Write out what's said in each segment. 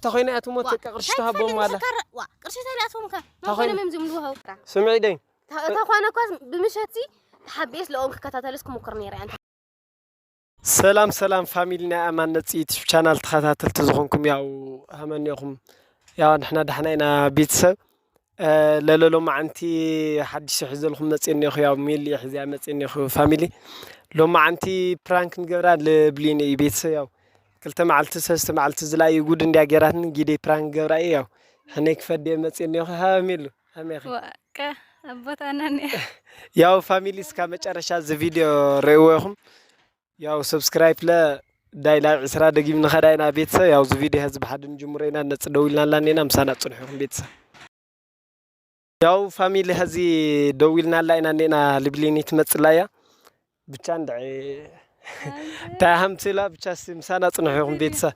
ተኾይነ ኣትሞት ዋ፣ ቀቅርሽ እንታይ ተሃቦም ትፈልጥ ኣላ። ምሽካር? ዋ፣ ቅርሺ እንታይ ደኣ ኣትዎም ከ? እንታይ መን ኮይኖም ኮይነ? እዮም ዝምልዎ? ስምዒ ደይ። ተ-፣ ተኾነ እኳ ብምሸት ሲ ተሓቢኤስ ለኦም ክከታተልስ ክሞክር ነይረ። ኣንተ ሰላም ሰላም ፋሚሊ ናይ ኣማን ነፂ ዩቲዩብ ቻናል ተኸታተልቲ ዝኾንኩም ያው ሃመኒኹም ያው ንሕና ዳሕና ኢና ቤተሰብ። እ፣ ለለ ሎማዓንቲ ሓድሽ ሒዘልኩም መፅእ እኒኹ ያው ሚሊ ሒዝያ መፅእ እኒኹ ፋሚሊ። ሎማዓንቲ ፕራንክ ንገብራ ልብሊን እዩ ቤተሰብ ያው ክልተ መዓልቲ ሰለስተ መዓልቲ ዝላይ ጉድ እንዲያ ገይራትኒ ጊደይ ፕራንክ ገብራ እዩ ያው ሕነይ ክፈድየ መፅእ እኒኹ ሃሚሉ ሃሜኺ። ዋቀ ኣቦታና እኒአ። ያው ፋሚሊ እስካ መጨረሻ እዚ ቪድዮ ርእይዎ ኢኹም። ያው ሰብስክራይብ ለ ዳይ ላብ ዕስራ ደጊም ንኸዳ ኢና ቤተሰብ። ያው እዚ ቪድዮ ህዝቢ ሓደ ንጅምሮ ኢና ነጽ ደው ኢልና ኣላ እኒና ምሳና ጽንሑ ኢኹም ቤተሰብ። ያው ፋሚሊ ህዚ ደው ኢልና ኣላ ኢና እኒና ልብሊኒ ትመጽእ ኣላ እያ። ብቻ እንድዒ እንታይ ሃምትላ ብቻ ሲ ምሳና ጽንሑ ኢኹም ቤተሰብ።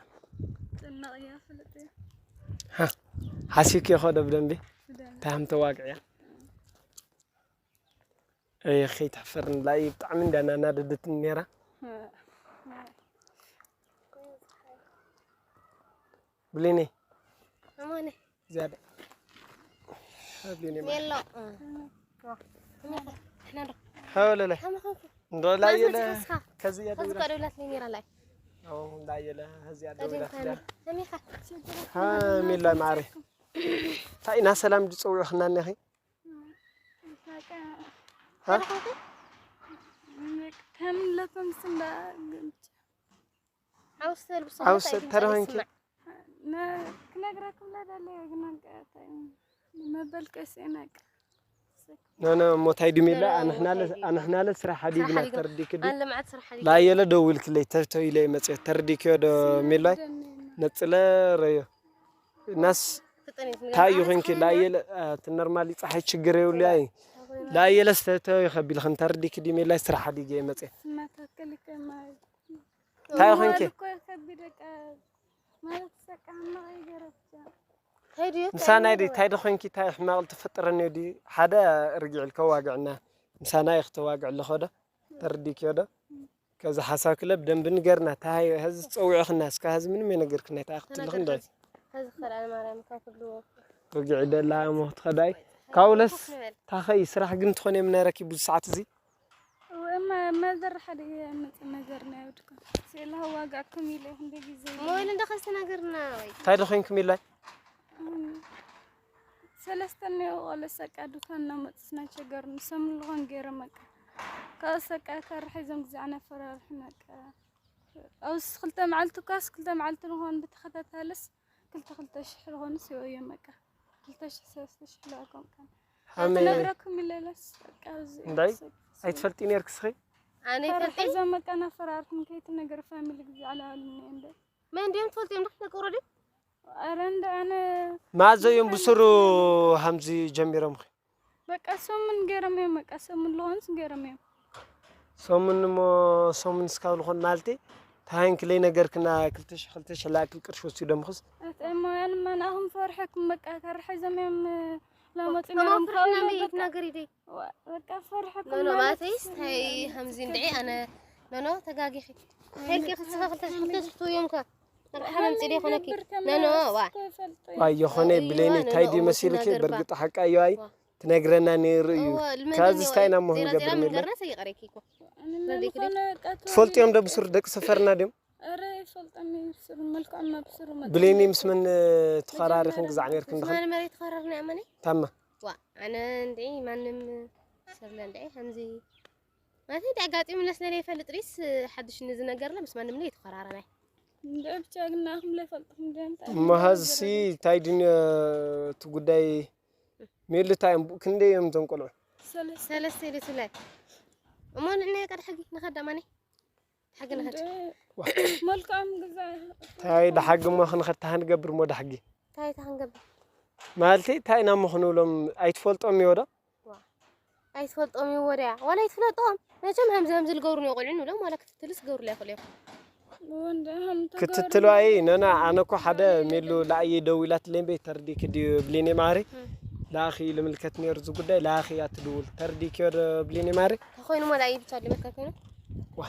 ጭነቕ እያ ፍልጥ እያ። ሃ፣ ሓሲብኪ እኮ ዶ ብደንቢ? ብደንቢ። እንታይ ሃምተዋግዕያ? እይ፣ ከይትሕፈርኒ፣ ብላይ ብጣዕሚ እንዳ ናናደደትኒ ነይራ። ብሌነይ። ኣማነ። ዝያዳ። ብሌነይ ማለት። ሜሎ። እሕና ዶ? ሃው ለለ። ከመይ ኾንኩ? እንዶ ላየለ። ማዘር ከዚ እያ ከዚ ደውላ። እኮ ደውላትለይ ነይራ ላይ። ኣዎ፣ ላየለ፣ ከዚ እያ ደውላ። ከመይ ኾንኩ? ሃ፣ ሜሎ ማዕረ። እንታይ ኢና ሰላም ዝፀውዑኽና እኒኺ? በቃ ሃ? ከም ለቶም ስንዳ ሓውስ ተልብሶ ሓውስ እንታይ ድምፃ ተረኸንኪ? ይስማዕ? ነ-፣ ክነግረኩም ለደለየ ግን በቃ እንታይ መበል ቀስ ነቅ ኖ፣ ኖ፣ እሞ ታይ ድሜላ? ኖ፣ ኖ፣ ኣንሕናለ፣ እሞ ታይ ድዩ? ኣንሕናለ ስራሕ ሓዲግና ስራሕ ሓዲግና። ተርዲክ ዲ? ኣን ልምዓት ስራሕ ሓዲግና። ላየለ ደውልክለይ፣ ተርተው ኢለ መፅየ፣ ተርዲክዮ ዶ ሜላይ? ስምደኒ። ነፅለ ረዮ። እናስ ፍጠን እዩ፣ እንታይ እዩ ትነግረና? ኮይንኪ? ላየለ፣ አ፣ እቲ ኖርማሊ ፀሓይ ችግር የብሉ ኣይ። ላየለ ስተተው ይኸቢል፣ ክንተርዲክ ዲ ሜላይ ስራሕ ሓዲገ መፅየ። ስመታከል ከማይ። እንታይ ኮይንኪ? እኮ ይኸቢድ በቃ። ማለት በቃ ሕማቕ ይገረፍካ። እንታይ ድዩ? ምሳናይ ዲ እንታይ ዶ ኮይንኪ? እንታይ ሕማቕ ዝተፈጠረኒ ዲ? ሓደ ርግዕ ኢልከ ዋግዕና። ምሳናይ ክተዋግዕ ኣለኸ ዶ? ተርዲክዮ ዶ? ከዚ ሓሳብ ክለ ብደንብ ንገርና። እንታይ ሀዚ ጸዊዕኽና እስካ ሀዚ ምንም የነገርክና እንታይ ክትልኽ እንደ ተናገር። ሀዚ ኸልኣለ ማርያም ካብ ኩሉ ርግዕ ደላ እሞ ክትኸዳይ። ካውለስ ታኸይ ስራሕ ግን ትኾን የም ነረኪ ብዙ ሰዓት እዚ? እማ መዘር ሓደ መጽ መዘር ናይ ወድኩም። ሴላ ዋጋኩም ኢለ እንደ ግዜ ሞይል እንደ ከስተናገርና ወይ? እንታይ ዶ ኮይንኩም ኢላይ? እም፣ ሰለስተ እኒኦ ቆሎ ሰቃ ዱካን እናመፁ ስናቸገሩ ንሰምልኾን ገይሮም በቃ። ካብ ሰቃ ካር ሒዞም ግዛዕ ነፈራርሑ በቃ። ኣብዚ ክልተ መዓልቲ እኳስ ክልተ መዓልቲ ንኾን ብተኸታታልስ ክልተ ክልተ ሽሕ ዝኾኑስ ይወዮም በቃ። ክልተ ሽሕ ሰለስተ ሽሕ ለኣኮም ቀን። ሃመይ። ኣይትነግረኩም ኢለለስ በቃ ኣብዚ እንታይ? ሰብ-፣ ሰብ-፣ ኣይትፈልጢ ነርክ ስኺ? ኣነ ካር ይፈልጥ። ሒዞም በቃ እናፈራርሑን ከይትነገር ፋሚሊ ግዛዕ ለኣሉኒ እንደ። መን ድዮም ትፈልጥዮም ዶ? ደቂ ወረዲ? ኧረ እንደ ኣነ ማዘ እዮም ብስሩ ሃምዚ ጀሚሮም። በቃ ሰሙን ገይሮም እዮም፣ በቃ ሰሙን ልኾንስ ገይሮም እዮም። ሰሙን እሞ ሰሙን እስካብ ልኾን ማለቲ ታሃይንክ ለይ ነገርክና ክልተ ሽሕ ክልተ ሽሕ ላክል ቅርሺ ወሲዶም ኽስ። ኣተ እሞ ያንማ ንኣኹም ፈርሐኩም በቃ ካርሐ ዘም እዮም ላመጡ ከማን ነይሮም ፍርሕና ካብኡ መይት በቃ ነገር ይደይ። ዋ-፣ በቃ ፈርሐኩም ኖ፣ ኖ፣ ማለት ማለተይስ ታይ ሃምዚ እንድዒ ኣነ ኖ፣ ኖ፣ ተጋጊኺ። ሄልኪ ክስኻ ክልተ ሽሕ ክልተ ሽሕ ትውዮም ከ። ንርሓ መምጽእ ደይ ኾነኪ። ኖ፣ ኖ፣ ዋ። ዋ፣ የኾነ እዩ፣ ብሌኒ፣ ኖ፣ ታይ ኖ፣ ድዩ እሞ መሲልኪ? ትናገር ባ። በርግጥ ሓቃ እዩ፣ ኣይ። ዋ። ትነግረና ነይሩ እዩ። እወ፣ ልመን ካብዚ ኔዋ ስታይ ኢና እሞ ዜራ፣ ዜራ ክንገብር ምን ነይርና? ገርና ሰይቀረኪ እኮ። ኣነ ረዲእኪ መን ድዩ? ኮነ በቃ ትፈልጥዮም ዶ ብሱር ደቂ ሰፈርና ድዮም? ኧረ፣ ይፈልጠኒ ብሱር፣ መልክዖም ብሱር መ-፣ ብሌኒ ምስ መን ተኸራሪኽን ግዛዕ ነይርክን ድኽን? ማን መሬት ተኸራርና እያ መን? ታማ። ዋ፣ ኣነ እንድዒ ማንም ሰብለ እንድዒ ከምዚ ማለት እንደ ኣጋጢሙ ለስለ ዘይፈልጥ ሪስ ሓድሽ ንዝነገርለ ምስ ማንም ለይ ተኸራረናይ። እንደ ብቻ ግን ናኹም ለይ ፈልጥኩም ደም ታ-፣ እሞ ሀዝሲ ታይ ድንዮ እቲ ጉዳይ ሜሉ ታይ እዮም? ክንደይ እዮም እቶም ቆልዑ? ሰለስተ። ሰለስተ ኢሉ ትብላይ። እሞ ንሕና ቀድ ሕጊ ንኸዳ ማኒ? ሕጊ ንኸድ። እንደ ዋ። መልክዖም ግዛ ታይ ደሓጊ እሞ ክንኸድ ታህን ገብር እሞ ደሓጊ? ታይ ታህን ገብር? ማለተይ ታይ ኢና እሞ ክንብሎም ኣይትፈልጦም እዮ ዶ? ዋ። ኣይትፈልጦም እዩ ወድያ። ዋላ ኣይትፍለጦም። መቸም ሃምዚ ሃምዚ ዝገብሩ እዮም ቆልዑ ንብሎም ዋላ ክትትልስ ክገብሩላ ይኽእሉ እዮም። ወንደ ሃም ተጋሩ ክትትሉ ኣይ፣ ነና፣ ኣነ እኮ ሓደ ሜሉ ለኣየ ደዊላትለይ እምበይ ተርዲክ ድዩ ብሌኔ ማሪ። እም። ለኣኺ ልምልከት ነይሩ እዚ ጉዳይ፣ ለኣኺ እያ ትድውል። ተርዲክዮ ዶ ብሌኔ ማሪ? ተኾይኑ ሞ ለኣየ ብቻ ልምልከት ኮይኑ? ዋ።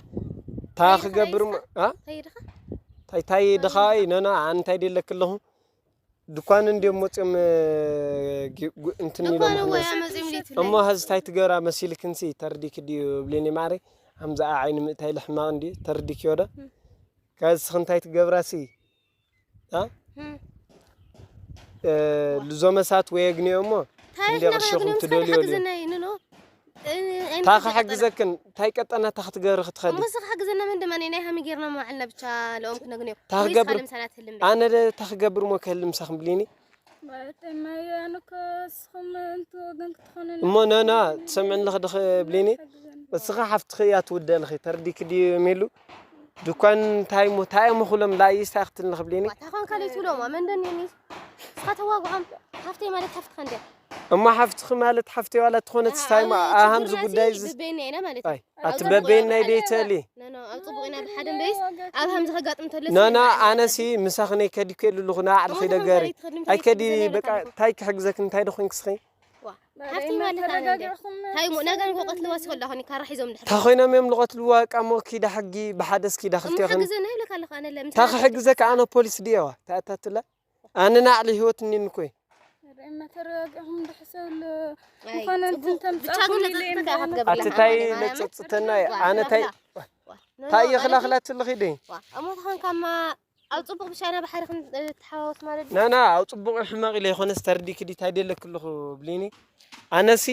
ታይ እንታይ ክገብር ሞ-፣ አ? እንታይ ድኻ? ታይ፣ ታይ ድኻ ኣይ፣ ነና፣ ኣነ እንታይ ደለክ ኣለኹ? ድኳን እንዲዮም መፅዮም፣ እ፣ ጊ-፣ ጉ-፣ እንትን ኢሎም ድኳን እኮ ክመፅኡ። እያ መፅዮም ሌት እሞ ብለይ። ሀዚ ታይ ትገብራ መሲልክንሲ ተርዲክ ድዩ ብሌኒ ማዕረይ? ሃምዛ ዓይኒ ምእታይ ልሕማቕ እንዲ ተርዲክ ይወደ። እም። ከዚ ስኽን ታይ ትገብራሲ? አ? እም። እ፣ ልዞመሳት ወይ የግንዮ እሞ እንታይ እንደ ኢልና ቅርሽኹም ክንዮም? እስኻ ትደልዮ ድዩ? ሓግዝናይ፣ ኖ፣ ኖ። እ፣ እ፣ ታ እንታይ ክሕግዘክን፣ ታይ ቀጠና ታ ክትገብሪ ክትኸዲ? እሞ እስኻ ሓግዘና፣ መን ድማ ናይ ሃሚ ጌርና መዋዕልና ብቻ ለኦም ክነግንዮ። ታ ወይስ ክገብር፣ ካልእ ምሳና ትህልም በይ? ኣነ ደ ታ ክገብር እሞ ክህልም ሳኽን ብሊኒ? ማለት ማየ፣ ኣነ እኮ እስኹም እንት ወገን ክትኾኑ እሞ ኖ፣ ኖ፣ ትሰምዕኒ ኣለኺ ድኺ ብሊኒ? ሓግዘኒ። እስኻ ሓፍትኺ እያ ትውደልኺ፣ ተርዲክ ድዩ ሚሉ? ድኳን እንታይ እሞ፣ እንታይ እሞ ኩሎም ላይስ እንታይ ክትልኒ ክብሊኒ? ዋ፣ እንታይ ኾንካ ለይ ትብሎም? መን ደን የኒ? እስኻ ተዋግዖም። ሓፍተይ ማለት ሓፍትኻ እንድያ። እሞ ሓፍትኺ ማለት ሓፍተይ ዋላ ትኾነ ኣሃ፣ ትስታይ እሞ፣ ኣሃ፣ ኣሃም ችግርና እዚ ጉዳይ ሲ እዚ በበይና ኢና ማለት እዩ። ኣይ፣ ኣብ ኣቲ ጽቡቕ በበይና ኢና ኢደ ማለት እዩ። ተሊ። ኖ፣ ኖ፣ ኣብ ጽቡቕ ኢና ብሓደ እምበይስ፣ ኣብ ሃምዚ ከጋጥም ተሎ ኖ፣ ኖ፣ ስምዕና ኣነ ኣነ ሲ ምሳኺ ናይ ከዲኩ የሉ ኣለኹ፣ ንዓ ዓልኺ ኣሞ ደገሪ። ተኾንካ ለይ ትኸድም ኣይ፣ ከዲ ተዘይ በቃ፣ ኣለካ። እንታይ ክሕግዘክ፣ እንታይ ዶ ኮንክ ስኺ? ዋ፣ በረ፣ ሓፍቲ ማለት ኣነ እንዴ? ተረጋጊዕኩም እንታይ ሞ፣ ነገ ንጎ ቀትልዋ ሲኾላ ኾኒ ካራ ሒዞም ድሕሪ። እንታይ ኮይኖም እዮም ልቐትልዋ? እቃ ሞ ኪዳ ሕጊ ብሓደስ ኪዳ እሞ ክልቴ ኾን። ሓግዘና ይብለካ ኣለኹ ኣነ ለምሳሌ። እንታይ ክሕግዘካ? ኣነ ፖሊስ ድየዋ? ተኣታትላ? ኣነ ናዕሊ ህይወት እኒን እኮ። በረ፣ እማ ተረጋጊዕኩም ድሕሰብሉ። ኣይ፣ ዝኾነ ጽቡቕ። እንትን ብቻ ተምጻእኩም ግን ኢለ ለጸጽተካ እየ ኢኻ ትገብር ኣቲ ኣለኻ ታይ ኣነ ማርያም። ለጸጽተና እየ? ዋ፣ ኣነ ታይ ዋ፣ ዋ። ኖ፣ ታይ ኖ፣ ማለት እየኽላኽላትልኺ ደይ? ዋ፣ እሞ ተኾንካማ ኣብ ጽቡቕ ብሻና ባሕሪ ክንተሓዋወስ ማለት ድዩ? ናና፣ ኣብ ጽቡቕ ሕማቕ ኢለ ይኾነስ ተርዲክ ዲ ታይ ደለክልኹ ብሊኒ? ኣነሲ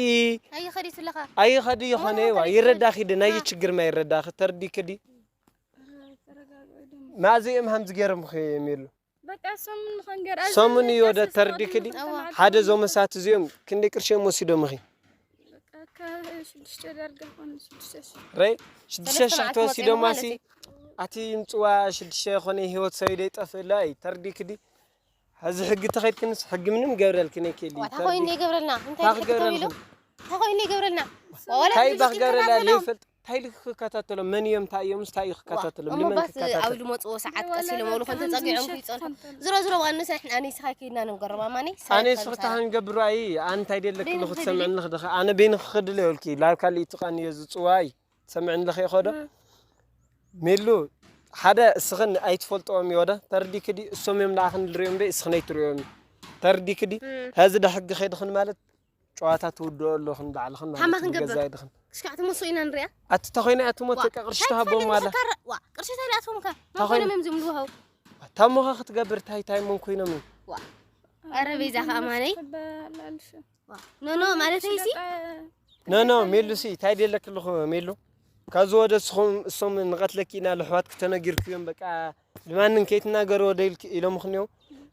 ኣይኸዲት ኣለኻ? ኣይኸዲ ይኾነ ኖ፣ ዋ፣ ተሪፍ ይረዳኺ ዲ ናይ ኖ። ችግር ማ ይረዳኺ ተርዲክ ዲ? ተረጋግኦ ደሞ። ማዚ እም ሃምዚ ገይሮምኺ ሚሉ። በቃ ሰሙን ንኸንገር ሰሙን እዩ ወደ ተርዲክ ዲ? ኣዋ። ሓደ ዞመሳት እዚኦም ክንደይ ቅርሺ እዮም ወሲዶምኺ? በቃ ካብ ሽዱሽተ ዳርጋ ኾነ ሽዱሽተ ሺሕ። ረይ፣ ሽዱሽተ ሺሕ ሰለስተ መዓልቲ ተወሲዶም መፂኦም ማሲ? ማለት እዩ። ኣቲ ይምፅዋ ሽዱሽተ ኾነ ህይወት ሰብ ይደይጠፍእ ኣሎ፣ ኣይ፣ ተርዲክ ዲ? ሕዚ ሕጊ ተኸይድክንስ ሕጊ ምንም ገብረልክን ኣይክእል እዩ፣ ዋ፣ እንታይ ኮይኑ ተርዲክ። ይገብረልና? እንታይ እንታይ ክገብረልኩም? እንታይ ኮይኑ ይገብረልና? ዋ፣ ዋላ እንታይ ሕጊ ባኽ ገብረላ ክገብረልና? ዘይፈልጥ፣ እንታይ ኢሉ ክከታተሎም? መን እዮም? እንታይ እዮም? እንታይ እዩ ክከታተሎም? ዋ፣ እሞ ንመን ባስ ክከታተል? ኣብ ዝመፅዎ ሰዓት ቀስ ኢሎም ኣብሉ ኮን ተጸጊዖም ምሸት ክይጸንሑ። ክኸንተሉ። ዝሮ ዝሮ ዋን ንሳሕ ኣነ ንስኻ ከይድና ንገረባ ማኒ። ኣነ ሰዓት ስኽታ ከምሳ። ክንገብሮ ኣይ፣ ኣነ እንታይ ደለክልኹ በይንኺ ትሰምዕኒ ድልዩ? ኽድኺ ኣነ በይንኺ ክድለ ይብልኪ፣ ላብ ካልእ ትቓንዮ ዝጽዋይ ትሰምዕኒ ኣለኺ ይኸዶ? እም። ሜሉ፣ ሓደ እስኽን ኣይትፈልጥኦም እዩ ወደ ተርዲክ ዲ እሶም እዮም ንዓኽን ዝሪኦም እምበይ እስኽን ኣይትሪኦም እዩ። ተርዲክ ዲ እም። ሀዚ ዳ ሕጊ ኸይድኽን ማለት ጨዋታ ትውድኦ ኣለኽን ባዕልኽን ማለት ሓማ እዩ፣ ክንገብር። ገዛ ይድኽን። ክሽካዕ ትመሶ ኢና ንሪኣ። ኣቲ ተኾይና እያ ትሞት ዋ፣ በቃ ቅርሺ ታይ ትሃቦም ትፈልጥ ኣላ። ምሰካር-፣ ዋ፣ ቅርሺ ታይ ዳኣትዎም ከ? መን ተኾይኑ ኮይኖም እዮም ዝምልውሃው? ታሞኻ ክትገብር ታይ ታይ መን ኮይኖም እዮም? ዋ፣ ኣረ ቤዛ ከኣ ማነይ? ዋ፣ ኖ፣ ኖ፣ ማለተይ ሲ? ኖ፣ ኖ፣ ሜሉ ሲ፣ ታይ ደለክ ኣለኹ ሜሉ? ካብዚ ወደ እስኹም፣ እሶም ንቐትለኪ ኢና ለሕዋት ክተነጊርክዮም በቃ ልማንን ከይትናገር ወደ ኢልክ-፣ ኢሎምኽን እዮም።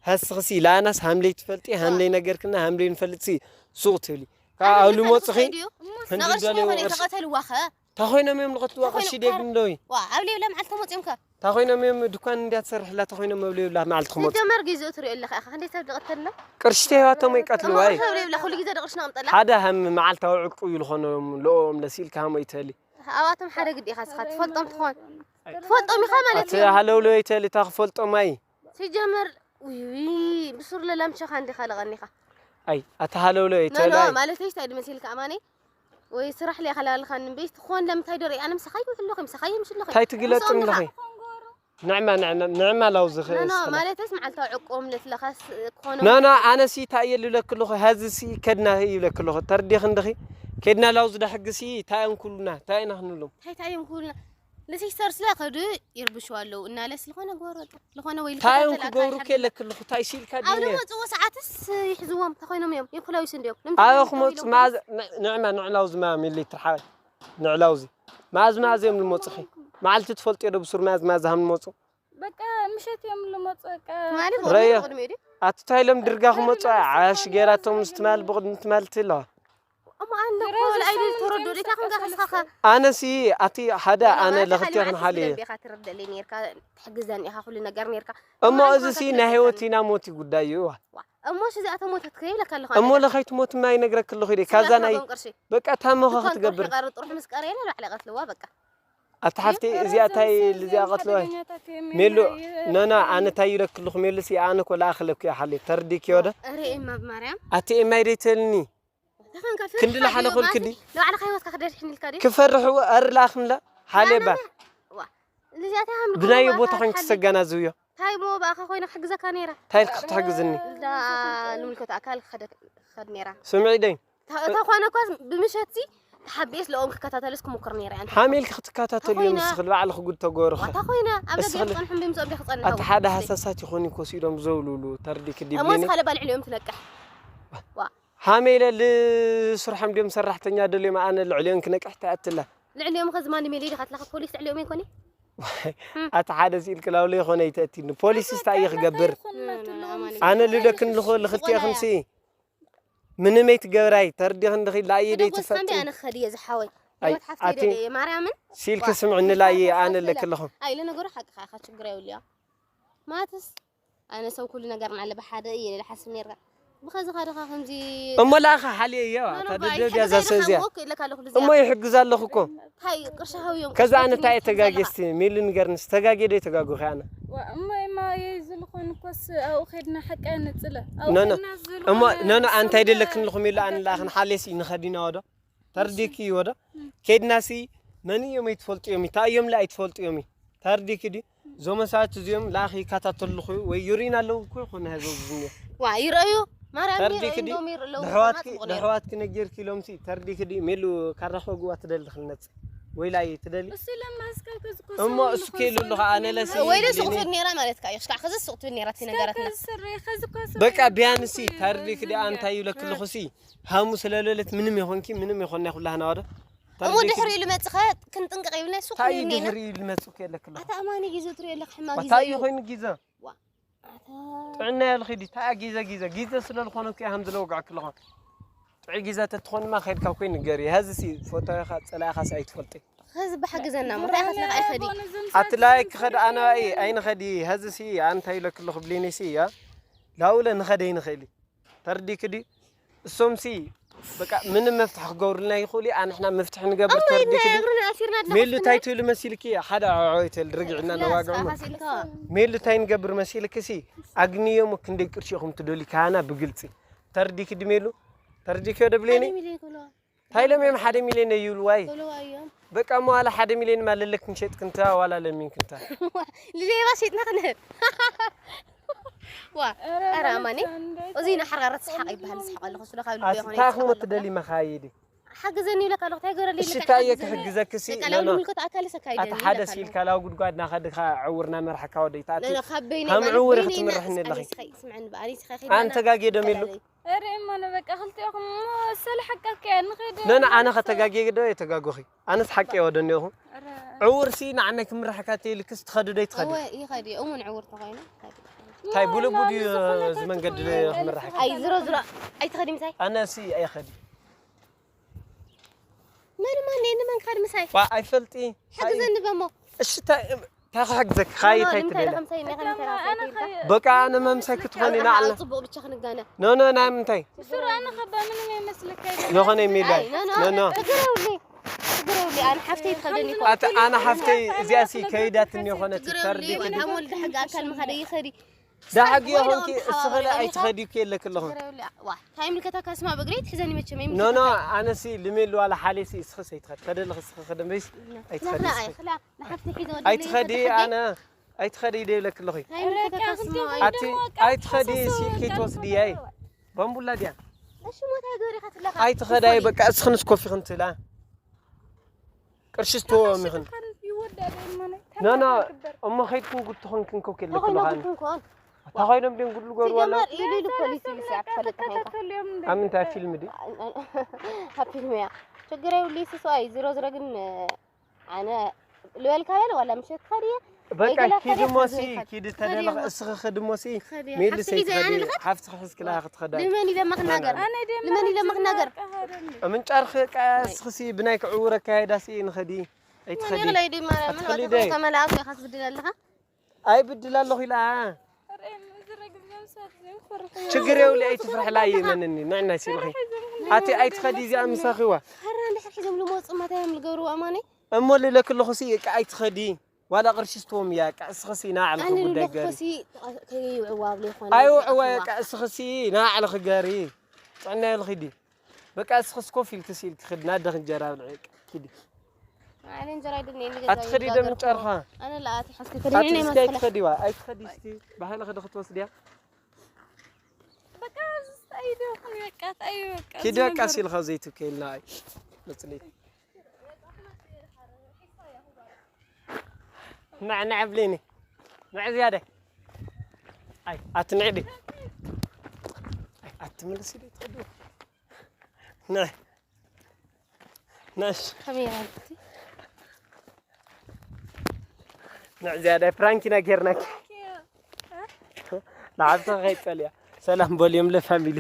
ሀስኽሲ ላናስ ሃምለይ ትፈልጢ፣ ሃምለይ ነገርክና፣ ሃምለይ ንፈልጥሲ ሱቕ ትብሊ። ካብ ኣነ ኣውሊ ልፈልጥ ሞጽኺ ክኸይድ እዩ። ህንዲ ናቕርሺ ደልዮ መኾነ ቅርሺ። ተቐተልዋ ኸ? ታኾይኖም እዮም ልቐትልዋ ተኾይኖም ቅርሺ ደግ ካር-፣ እንደዊ። ዋ፣ ኣብ ሌብላ መዓልቲ መጺኦም ከ? ታኾይኖም እዮም ድኳን እንድያ ትሰርሕላ፣ ታኾይኖም ኣብ ሌብላ መዓልቲ ክመጹ። ሲጀመር ግዜኡ ትሪኦ ኣለኻ ኢኻ፣ ክንደይ ሰብ ዝቐተልና? ቅርሺ ተዋቶም ይቀትልዋ እሞ እዩ። ቅርሺ ኣብ ሌብላ ኩሉ ግዜ ደቕርሽና ኣምጠላ። ሓደ ሃም መዓልታዊ ዕቁብ እዩ ዝኾኖም፣ ልኦም ለሲልካ ሃሞ ይትህሊ። ኣብኣቶም ሓደ ግዲ ኢኻ እስኻ ትፈልጦም ትኾን። ትፈልጦም ኢኻ ማለት ኣቲ እዩ። ሃለውለው ይትህሊ፣ እታ ክፈልጦም ኣይ። ሲጀመር፣ ውይ፣ ውይ፣ ብሱር ለላምቸኻ እንዲኻ ለቐኒኻ። ኣይ፣ ኣቲ ሃለውለው ኖ፣ ኖ፣ ይትህሊ ኣይ። ማለተይ እንታይ ድመሲልካ ኣማነይ? ወይ ስራሕ ለይ ኸላልኻኒ እምበይ፣ ትኾን ለምታይ ዶ ሪኣ፣ ኣነ ምሳኻ ይውዕል ኣለኹ፣ ምሳኻ የምሽ ኣለኹ። እንታይ ትግለጥ ምስኦም ኣለኺ? ንዕማ፣ ንዕማ፣ ንዕማ ላውዚ ኖ፣ ኖ፣ ኸ-፣ ማለተስ መዓልታዊ ዕቁም ለትለኻስ ክኾኑ ኖ፣ ኖ፣ ኣነ ሲ እንታይ እየ ልብለኪ ኣለኹ፣ ሀዚ ሲ ከድና ይብለኪ ኣለኹ። ተርዲኺ እንድኺ? ከድና ላውዚ ዳ ሕጊ ሲ እንታይ እዮም ኩሉና? እንታይ ኢና ክንብሎም? እንታይ፣ እንታይ እዮም ኩሉና? ንሲስተር ስለ ከዱ ይርብሹ ኣለዉ። እናለስ ዝኾነ ጎረጡ፣ ዝኾነ ወይ እንታይ እዮም ልከታተል ኣካል ክገብሩ ሓድና። ከለኪ ኣለኹ? እንታይ ሲልካ ኣብ ድንገ? ዝመጽዎ ሰዓትስ ይሕዝዎም፣ እንታይ ኮይኖም እዮም? ይኩላዊስ እንዲዮም። ንምንታይ ኣበ እዮም ክመጹ ተባሂሎም? መዓዝ ን-፣ ንዕማ፣ ንዕላውዚ ማ ሚሊ ትርሓ-፣ ንዕላውዚ። መዓዝ፣ መዓዝ እዮም ልመጹኺ? መዓልቲ ትፈልጥዮ ዶ ብሱር መዓዝ፣ መዓዝ ሃም ልመጹ? በቃ ምሸት እዮም ልመጹ፣ በቃ። ትማሊ ረየ። ብቕድሚኡ ድዩ? ኣቲ እንታይ ኢሎም ድርጋ ክመጹ? ብቕድሚኡ ዓሽ ገይራቶም ምስ ትማሊ ብቕድሚ ትማሊ ትለዋ። እሞ ኣነ እኮ ዝረዝም ኣይደል ሰሙን ተረድኦ፣ ዘይምሳካ ዲታ ክንጋ ሰለስተ። ክስኻኸ? ኣነሲ ኣቲ ሓደ ኣነ ኣነ ማለት ለኽልቴኽን ካልእ ሓልየ። ስለ ዲኻ ትረድእለይ ኔርካ፣ ትሕግዘኒ ኢኻ፣ ኩሉ ነገር ኔርካ። እሞ ማለት እዚ ሲ እንታይ ናይ ህይወት ትረድእለይ? ኢና ሞት እዩ ጉዳይ እዩ። ዋ፣ እሞ እሺ፣ እዚኣ ተሞተት ከ ይብለካ ኣለኹ እሞ ኣነ። ለኸይትሞት ማ ይነግረክ ኣለኹ ኢለ። ስለ ካዛ ናይ ትረኽቦም ቅርሺ። በቃ ታሞኸ ክትገብር። ይቐርብ፣ ጥሩሕ ምስ ቀረየለ ላዕሊ ቀትልዋ በቃ። ኣቲ ሓፍተይ፣ እዚኣ ታይ ኢል-፣ እዚኣ ቀትልዋ። ሜሉ፣ ኖ፣ ኖ፣ ኣነ ታይ ይብለክ ኣለኹ ሜሉ፣ ሲ ኣነ እኮ ለኣኽለኩ እያ ሓልየ። ተርዲክ ወደ። ኣረ ኤማ ብማርያም። ኣቲ ኤማይ ደይተልኒ። ተኸንካ ፍርድ ክንዲ ሓዲዮ ለሓለ ኾልክ ማሲ፣ ዲ? ንባዕልኻ ህይወትካ ክደድሕን ኢልካ ድዩ? ክፈርሕ እወ፣ ኣር ለኣኽንላ። ሓሌባ። ዋ፣ እዚኣ ታይ ሃምልኮ ብናዮ ዋ፣ ቦታ ታ-፣ ኾንክ ሓሊ-፣ ትሰጋናዝብዮ። እንታይ እሞ ብኣኻ ኮይነ ክሕግዘካ ነይረ። እንታይ ኢልኪ ክትሕግዝኒ? እንዳ ንምልከት ኣካል ክኸደ- ክኸድ ነይራ። ስምዒ ደይ እታ እታ ኾነ እኳ ብምሸትሲ ተሓቢኤስ ለኦም ክከታተልስ ክሞክር ነይረ። ኣንተ ሓሚልኪ ክትከታተልዮ ተኾይነ- ምስኽል ባዕልኺ ጉድ ተጎርኺ። ዋታ ኮይነ ኣብ እስኺ ደገ ል- ክጸንሑ ብምጽኦም ዲኻ ክጸንሑ። ኣቲ ሓደ ሃሳሳት ይኾን ይኮ ሲዶም ዘውልሉ ተርዲኪ እሞስ ዲብሊኒ ካለ ባልዕ ልኦም ትነቅሕ። ዋ ሃሜለ ልስርሖም ድዮም ሰራሕተኛ ደልዮም ኣነ ልዕልዮን ክነቅሕ ተኣትላ። ልዕልኦም ኸዚ ማን ሜሊ ዲኻ ትላኸ ፖሊስ ልዕልኦም ይኮኒ። ኣቲ ሓደ ሲልክ ላውለ ይኾነ ይተእቲኒ ፖሊስ ስታ እየ ክገብር። ኣነ ልደክን ልኾ ልኽልቲኣኽን ሲ ምንም ኣይትገብራይ ተርዲኽን ድኺ ላእየ ደይ ተደጎስ ሳምቢ ትፈጥኒ። ኣነ ክኸድ እየ ዝሓወይ። ኣይ፣ ህይወት ሓፍተይ ኣይ፣ ደለ እየ ማርያምን ሲልክ ስምዕኒ ላየ ኣነ ለክለኹም። ኣይ ለነገሩ ሓቅኻ ኢኻ ችግር የብልዮ። ማትስ ኣነ ሰብ ኩሉ ነገር ናለ ብሓደ እየ ኢለ ሓስብ ነይርካ። ብኸዚ ኻድኻ ከምዚ እሞ ለኣኻ ሓልየ እዮ ኣታ ደደብያ ዛሰ እዚያ ኢለካ ኣለኹ ልዚ እሞ ይሕግዝ ኣለኹ እኮ። ታይ ቅርሻ ሃውዮም ከዛ ኣነ እንታይ እየ ተጋጌ እስቲ ሚሊ ንገርኒ ተጋጌ ዶ ይተጋጉኺ ኣነ? እሞ ማየ ዝልኾን እኮስ ኣብኡ ኸድና ሓቃ ንፅለ ኖ፣ ኖ። እሞ ኖ፣ ኖ፣ ኣንታይ ደለክን ልኹም ኢሉ ኣነ ለኣኽን ሓሌሲ ንኸዲና ወዶ ተርዲኪ ወዶ ከድናሲ መን እዮም ኣይትፈልጡ እዮም እንታይ እዮም ላ ኣይትፈልጡ እዮም። ተርዲኪ ዲ ዞመ ሰዓት እዚኦም ለኣኺ ይከታተልኹ ወይ ይሪና ኣለዉ እኮ ይኾነ ህዝብ ዝኛ ዋ ይረዩ ማርያም ተርዲኪ ይረዩ ዲ እንደውም ይር ኣለዉ ንሕዋትኪ ንሕዋትኪ ነጊርኪ ኢሎምሲ ተርዲኪ ዲ ሜሉ ካራኸ ጉዋ ትደሊ ክነጽ ወይ ላይ ትደሊ እሱ ለማስካከ ዝኮ እሞ እሱ ከይሉ ኣለኹ ኣነ ለሲ ወይ ለሱ ክትብል ነይራ ማለት ካዩ ሽካዕ ከዚ ሱቅ ትብል ነይራ እቲ ነገራትና ስሪ ከዚ ኮ በቃ ቢያንሲ ታርዲክ ዲ ኣንታይ ይብለክልኹሲ ሃሙ ስለለለት ምንም ይኾንኪ ምንም ይኾን ናይ ኩላህና ወደ እሞ ድሕሪኡ ልመጽኸ ክንጥንቀቕ ይብልና ሱቅ ታይ ይብልና ኢና ድሕሪ ይልመጽ ከለክልኹ ኣታ ኣማኒ ግዜ ትሪኦ ኣለካ ሕማቅ ግዜ ታይ እዩ ይኾን ግዘ ዋ፣ ኣታ ጥዕና ያልኺ ዲ ታይ ግዘ ግዘ ግዘ ስለልኾነ እኮ ሃም ዝለወጋዕክልኹ ጥዑይ ግዘ ተትኾንማ ከድካ ኮይ ንገሪ ሀዚ ሲ ፎቶኻ ጸላኢኻስ ኣይትፈልጢ ኸዚ ብሓግዘና ሞ እንታይ ከትለካ ኣይኸዲ ኣትላይ ክኸድ ኣነባኢ ኣይንኸዲ ሀዚ ሲ ኣንታይ ኢለክልኹ ብሊኒ ሲ እያ ላውለ ንኸደ ይንኽእል ተርዲክ ዲ እሶም ሲ በቃ ምንም መፍትሒ ክገብሩልና ይኽእሉ እዩ። ኣንሕና መፍትሒ ንገብር ተርዲክ ዲ ሜሉ እንታይ ትብሉ መሲልኪ ሓደ ዓዓወይተል ርግዕና ነዋግዕሞ ሜሉ እንታይ ንገብር መሲልኪ ሲ ኣግንዮሞ ክንደይ ቅርሺ ኢኹም ትደልዩ ካህና ብግልፂ ተርዲክ ዲ ሜሉ ተርዲክ ዶ ብሌኒ እንታይ ኢሎም እዮም ሓደ ሚሊዮን ይብሉ ዋይ በቃ እሞ ዋላ ሓደ ሚሊዮን ማ ለለክ ክንሸጥ ክንታ ዋላ ለሚን ክንታ ልሌባ ሸጥና ክንህብ ዋ ኧረ ኣማኒ እዚ ንሓርጋረት ስሓቕ ይበሃል ዝስሓቕ ኣለኹ ስለ ካብ ልቢ ኣቲ ይኾነ እንታይ ክሞት ትደሊ መኻይዲ ሓግዘኒ ይብለካ ኣለኹ እንታይ ገረለይ እሺ እንታይ እየ ክሕግዘክሲ ቃላዊ ንምልከት ኣካል ሰካይ ኣቲ ሓደ ሲልካ ላው ጉድጓድ ናኸድካ ዕውርና መርሓካ ወደይ ተኣቲ ካብ በይነ ሃም ዕውር ክትምርሕኒ ኣለኺ ስምዕን ብኣኒ ኣንተ ጋጌ ዶ ሜሉ ኧረ እሞ ንበቃ ክልቲኦኹም እሞ ሰለ ሓቃ ከያ ንኸይድ ነነ ኣነ ከተጋጌ ዶ የተጋጎኺ ኣነስ ሓቂ ወደኒኹ ዕውርሲ ንዓናይ ክምርሕካ ተይልክስ ትኸዲ ዶ ይትኸዲ ይኸዲ እሙን ዕውር ተኾይኑ እንታይ ብልቡ ድዩ እዚ መንገዲ ክምርሕካ ኣይ ዝሮ ዝሮ ኣይትኸዲ ምሳይ ኣነሲ ኣይኸዲ መን ማን እየ ንመን ክኸድ ምሳይ ዋ ኣይፈልጢ ሓግዘኒ በሞ እሺ እንታይ እንታይ ክሕግዘክ ካይ እንታይ ትደለ በቃ ኣነ መምሳይ ክትኾኒ ናዕላ ፅቡቅ ብቻ ክንጋነ ኖ ኖ ናይ ምንታይ ስራ ኣነ ከባ ምንም ኣይመስለካ ዝኾነ ሚላይ ኖ ኖ ችግር የብሉይ ችግር የብሉይ ኣነ ሓፍተይ ትኸደኒ እኮ ኣቲ ኣነ ሓፍተይ እዚኣሲ ከይዳትኒ የኾነት ተርዲት ኣሞ ልደ ሕጊ ኣካል ምኻደ ይኸዲ ዳሕጊ የኾንኪ እስኽለ ኣይትኸዲ እኮ የለክ ኣለኹ ታይ ምልከታ ካስማ በግሪ ትሕዘኒ መቸም ኖ ኖ ኣነሲ ልሜሉ ዋላ ሓሌሲ እስኽስ ኣይትኸድ ከደልኽ እስኽ ከደምበይስ ኣይትኸዲ እስኺ ንሓፍቲ ሒዘ ኣይትኸዲ ኣነ ኣይትኸዲ ይደብለክ ኣለኹ ኣቲ ኣይትኸዲ ሲልኪ ትወስድያይ ባምቡላ ድያ እሺ ሞታይ ገበሪኻ ትለኻ ኣይትኸዳይ በቃ እስኽንስ ኮፍ ኢኽን ትላ ቅርሺ ስትወኦም ኢኽን ኖ ኖ እሞ ኸይድክን ጉድ ትኾንክን ኮክ የለክን ተኾይኖም በኻን ግን ኮን ተኾይኖም ድን ጉድ ልገርዋ ኣለዉ ኢሉ ኢሉ ፖሊስ ኢሉ ሲያ ትፈልጥ ተኸንካ ኣብ ምንታይ ፊልም ድዩ ኣብ ፊልም እያ ችግር የብሉ ይስሱ ኣይ ዝሮ ዝሮ ግን ኣነ ልበልካ በለ ዋላ ምሸት ትኸድ እየ በቃ ኪድ ሞሲ ኪድ ተደለኽ እስኺ ኽድ ሞሲ ሜልሰይ ትኸዲ ሓፍቲ ክሕዝክላ ክትኸዳ ንመን ኢለ ምክናገር ንመን ኢለ ምክናገር ምንጫርኺ ቃ እስኽሲ ብናይ ክዕውር ኣካየዳሲ ንኸዲ ኣይትኸዲ ነግላይ ድማ ምን ከመላእቱ ኢኻ ትብድል ኣለኻ ኣይብድል ኣለኹ ኢላ ችግር የብሉ ኣይትፍርሕላ ይመንኒ ንዕና ሲልኺ ኣቲ ኣይትኸዲ እዚኣ ምሳኺዋ ሓራ እንድሕር ሒዞም ልመፁ ማታይ እዮም ልገብርዋ ማነይ እሞ ልለክለኹሲ እቃ ኣይትኸዲ ዋላ ቅርሺ ስትዎም እያ እቃ እስኽሲ ናዕልኺ ጉዳይ ገሪ ከይውዕዋ ብለ ይኾነ ኣይውዕዋ እቃ እስኽሲ ናዕልኺ ገሪ ጥዕና የልኺ ዲ በቃ እስኽስ ኮፍ ኢልክሲ ኢልኪ ኽዲ ናደኽ እንጀራ ብልዒ ኪዲ ኣነ እንጀራ ኣይደልኒ፣ እኔ ኣትኸዲ ዶ ምንጨርኻ? ኣነ ለኣቲ ሓስቲ ኣቲ ከደኝ እስኪ መስለ ኣይትኸዲዋ፣ ኣይትኸዲ እስቲ። ባህልኺ ዶ ክትወስድያ? በቃ ዝስታይ ዶ በቃ ታይ በቃ ኪዲ በቃ ሲልኻ ዘይትከይልና። ኣይ መጽለይ። ንዕ ንዕ ብሌኒ። ንዕ ዝያደ። ኣይ ኣትንዕዲ። ኣይ ኣትምልሲ ዶ ትኸዱ? ንዕ። ነሽ ከመይ ንዕ ዝያደ ፕራንኪና ጌርናኪ። ንዓብቲ ከይጸልያ። ሰላም በልዮም ለፋሚሊ።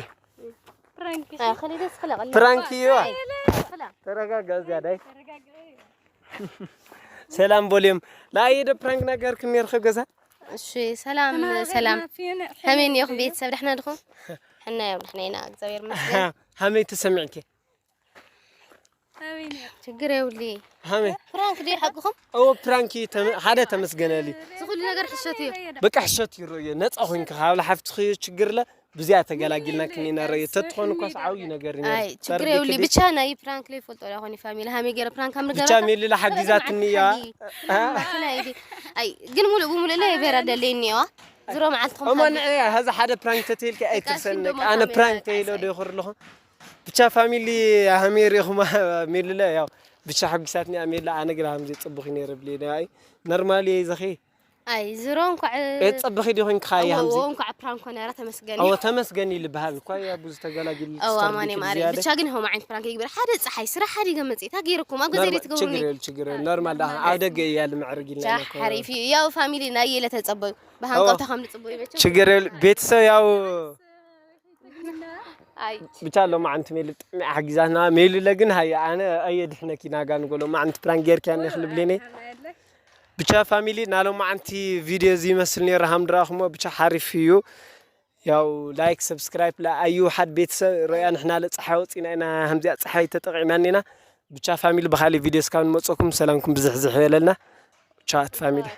ፕራንክ ከሊደስ ክለቀል ፕራንክ እዩ። ክላ ተረጋጋ ዝያዳይ። ሰላም በልዮም። ናይ ዶ ፕራንክ ነገርክም ነርክ ገዛ? እሺ ሰላም ሰላም። ከመይ እኒኹም ቤተሰብ ደሕና ድኹም? ሕና እዮም ደሕና ኢና እግዚኣብሔር ይመስገን። ሃመይ ተሰሚዕኪ? ችግር የብሊ። ሃመይ ፕራንክ ድዩ ሓቅኹም? ኦ ፕራንክ ተመ- ሓደ ተመስገነሊ። ዝኹሉ ነገር ሕሸት እዩ። በቃ ሕሸት ይረዮ ነፃ ኮይንካ ካብ ሓፍትኺ ችግር ለ ብዚያ ተገላጊልና ክኒና ረዮ ተትኾኑ እኳስ ዓብዩ ነገር ኢና ኣይ ችግር የብሊ። ብቻ ናይ ፕራንክ ላይ ፈልጦ ላ ኾኒ ፋሚሊ ሃመይ ገይረ ፕራንክ ከም ብቻ ንገበርካ ሜልላ ሓጊዛትኒ እያ ናይ ግን ሙሉእ ብሙሉእ ላይ በራ ደለይ እኒዋ ዝሮ መዓልቲ እሞ ኾም ንዕ ሀዚ ሓደ ፕራንክ ተትልኪ ኣይትርሰኒ ደሞ ኣነ ካሜራ ፕራንክ እንታይ ተይሎ ይሰ- ዶ ይኹር ኣለኹ ብቻ ፋሚሊ ሃመይ ሪኹማ ሜልለ ያው ብቻ ሓጊሳትኒ እያ ሜልለ ኣነ ግራ ሃምዚ ጽቡኺ ነይረ ብሌ ናይ ነርማሊ እየ ዘኺ ኣይ ዝሮ እንኳዕ እየ ጸብኺ ዲ ኾንኪ ኻያ ሃምዚ እንኳዕ ፕራንክ ኮነ ራ ተመስገን ኣዎ ተመስገን ይልበሃል እኳ ያ ብዙ ተገላጊሉ ኣዎ ኣማኔ ማሪ ብቻ ግን ሆም ዓይነት ፕራንክ ይግበር ሓደ ፀሓይ ስራሕ ሓደ ገመጽ እታ ገይርኩም ኣብ ገዛ ችግር ትገብሩኒ የለ ችግር የለ ኖርማል ዳ ኣብ ደገ እያለ መዕርግ ኢልና ሓሪፍ እዩ ያው ፋሚሊ ናይ የለ ተጸበዩ ብሃንቀውታ ከም ንጽበዩ መቸም ችግር የለ ቤተሰብ ያው ኣይ ብቻ ሎማዓንቲ ሜሉ ብጣዕሚ ሓጊዛትና ሜሉለ ግን ሃየ ኣነ ኣየ ድሕነኪ ናጋ ንጎ ሎማዓንቲ ፕራንክ ጌርክያ ኔ ክልብሌኔ ብቻ ፋሚሊ ናሎማዓንቲ ቪድዮ እዚ ይመስል ነይሩ ሃምድራኹሞ ብቻ ሓሪፍ እዩ ያው ላይክ ሰብስክራይብ ለኣዩ ሓድ ቤተሰብ ሮያ ንሕና ለፀሓይ ወፂና ኢና ሃምዚኣ ፀሓይ ተጠቂምና ኔና ብቻ ፋሚሊ ብካሊእ ቪድዮ እስካብ ንመፀኩም ሰላምኩም ብዝሕዝሕ የለልና ቻት ፋሚሊ